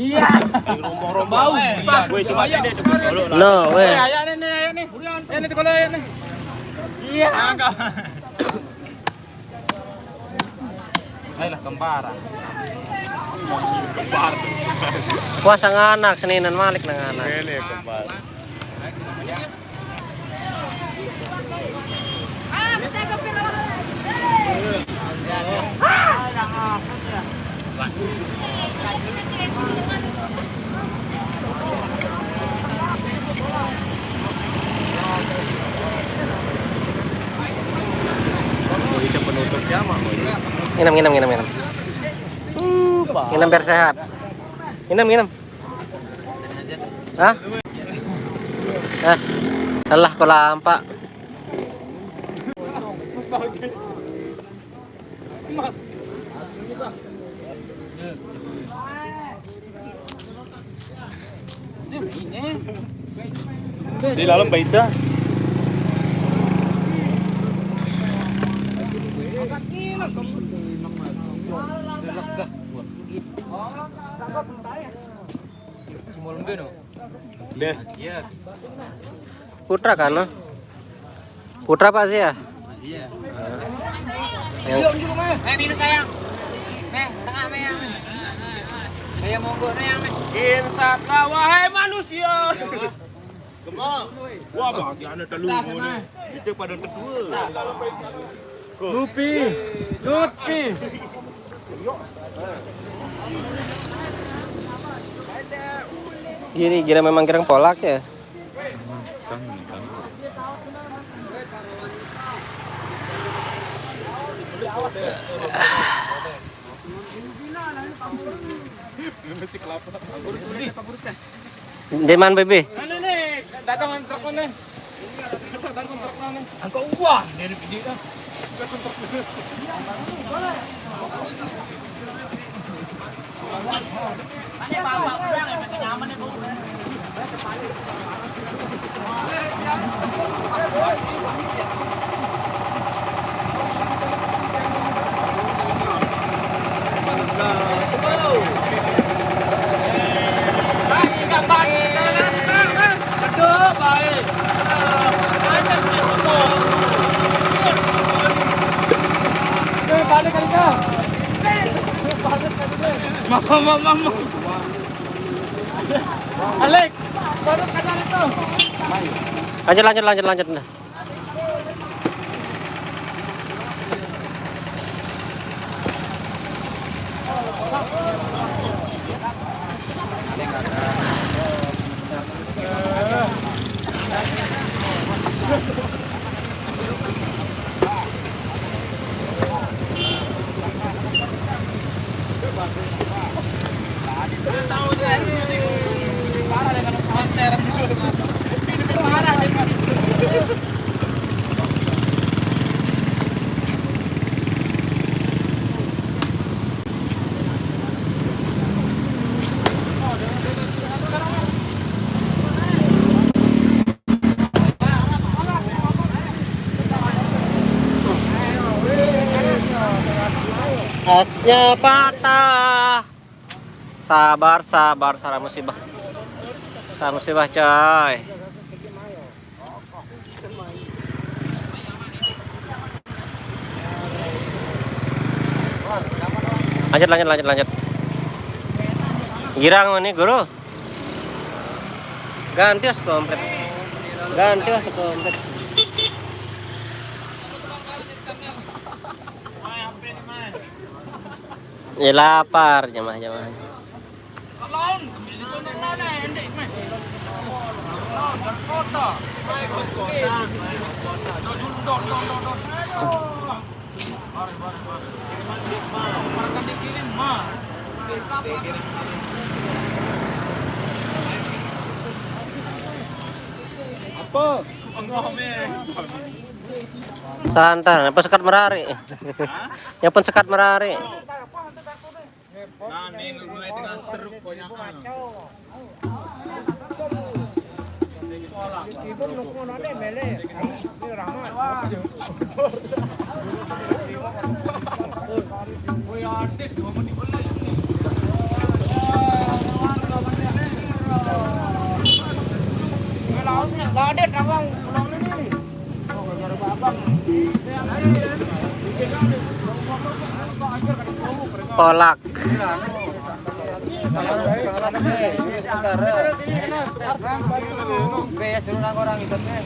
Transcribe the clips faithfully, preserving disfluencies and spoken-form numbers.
Iya. Bau. Woi, coba ini, coba dulu lah. No, weh. Ayo nih, nih, ayo nih. Ayo nih, kalau ayo nih. Iya. Ayolah, kembaran. Puasa nganak, Seninan malik nang anak. Ini kembar. Nginum, nginum, nginum, nginum. Nginum biar sehat. Nginum, nginum. Hah? Eh, alah, kau lampak. Di dalam baita. Deh. Putra kan, no? Putra apa sih ya? Iya. Ayo. Yuk, yuk, Meh. Meh, minum sayang. Meh, tengah, Meh, yang. Meh, yang monggo, Meh, yang, Meh. Insaplah, wahai manusia. Gemuk. Wah, bahagiannya telu ngono. Kita pada kedua. Lupi. Lupi. Gini, gini memang girang polak ya. Deman bebe. Anu nih, datang truk nih. Datang truk nih. Angkat uang dari video dah. Mama, mama, mama. Alex, baru kenal itu. Lanjut, lanjut, lanjut, lanjut. Nah. Esnya patah. Sabar, sabar, salah musibah. Salah musibah, coy. Lanjut, lanjut, lanjut, lanjut. Girang ini, Guru. Ganti os komplit. Ganti os komplit. Ya lapar jamaah-jamaah. Apa? Santai, apa sekat merari? Yang pun sekat merari. Nah, ini lu mulai dengan setruk banyak. Kolak. Be, ya, suruh nang orang itu, be.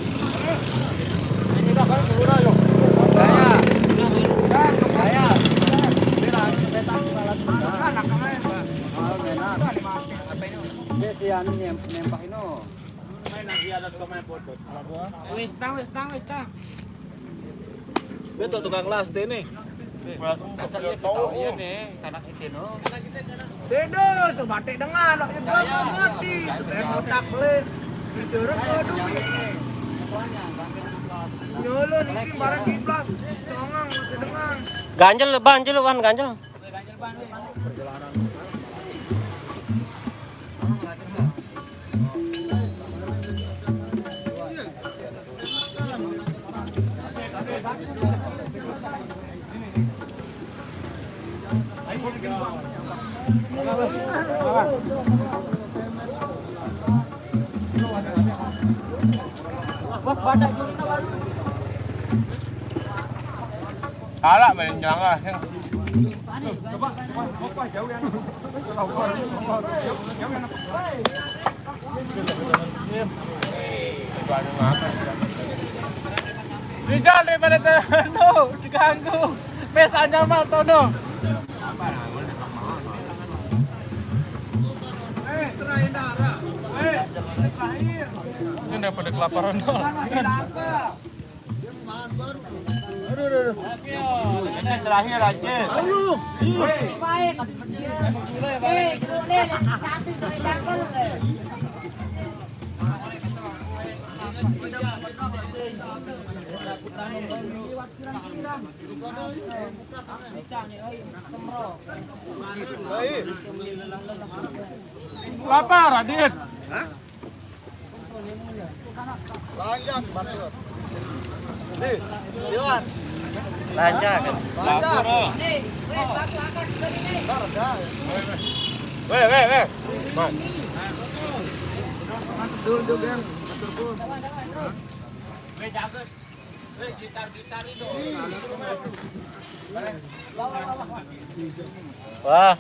Gaya. Gaya. Dia langsung datang, salah. Dia si anu nyem-, nembak ini. Wis tang, wis tang, wis tang. Betul tukang las teh nih. Kata iya sih tahu iya nih, kanak itu no. Dedo, sebatik dengan, anak itu mati. Remotak beli. Didorong ke duit. Nyolo niki barang kiplas. Songang, mati dengan. Ganjel, Ban, jelu, Wan, ganjel. Salah main jangan. Rijal daripada Tono diganggu. Pes anyar mal Tono. Ini udah pada kelaparan dong. Ini terakhir aja. Lapar, Adit. Lanjang, Pak. Nih, Iwan. Lanjang. Lanjang. Weh, weh, weh. Mas. Dul juga, atur pun. Wah.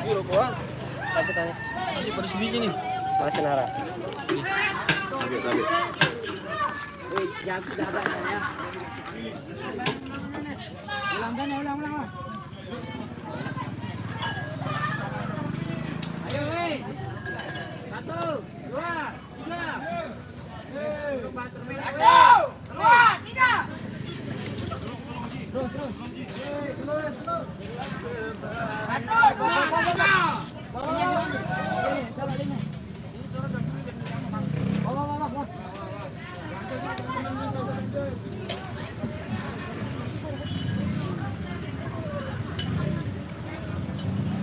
Ini lo, Bang. Kasih tanya. Masih pada sebiji nih. Masih nara. Tabe, tabe. Ulang, Dan, ulang, ulang, ulang. Ayo, hei. Satu, dua, tiga. Satu, dua, tiga. Satu, dua, tiga.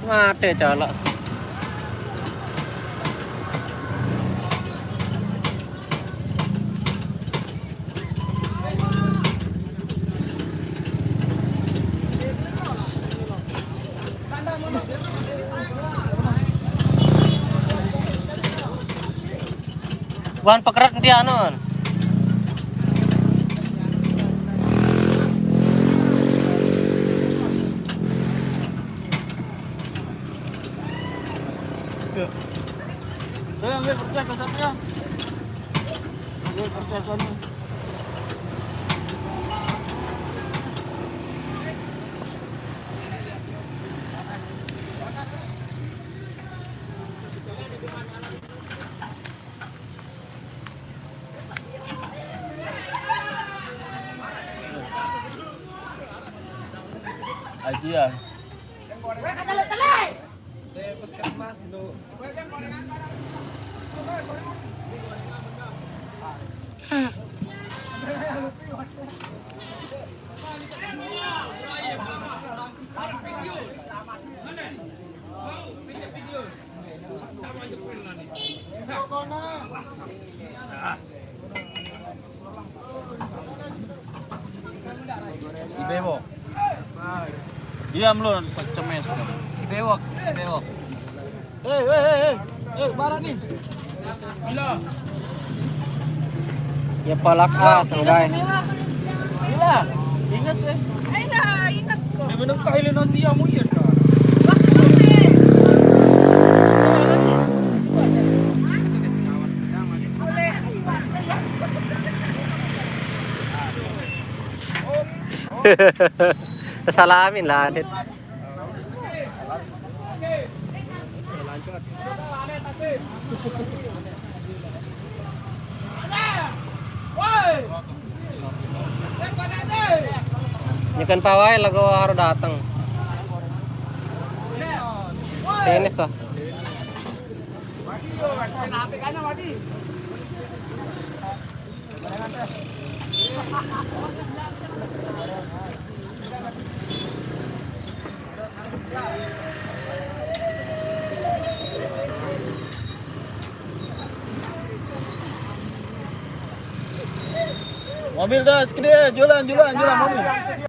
Mate, colok. Bukan pekeret nanti anun. Saya ambil kertas kasarnya. Ambil kertas anu. Asia. Si Bewok. Iya, belum cemes. Si Bewok, si Bewok. Eh, eh, eh, eh. Eh, marah nih. Ya, palak asam, guys. Gila. Inges ya. Ay, na, ingas ko. Di ba nagkahilo na siya mo yan, ah? Salamin lah, Dit. Nyekan pawai lagu harus datang. Tenis lah. Mobil dah, sekali, jualan, jualan, jualan mobil.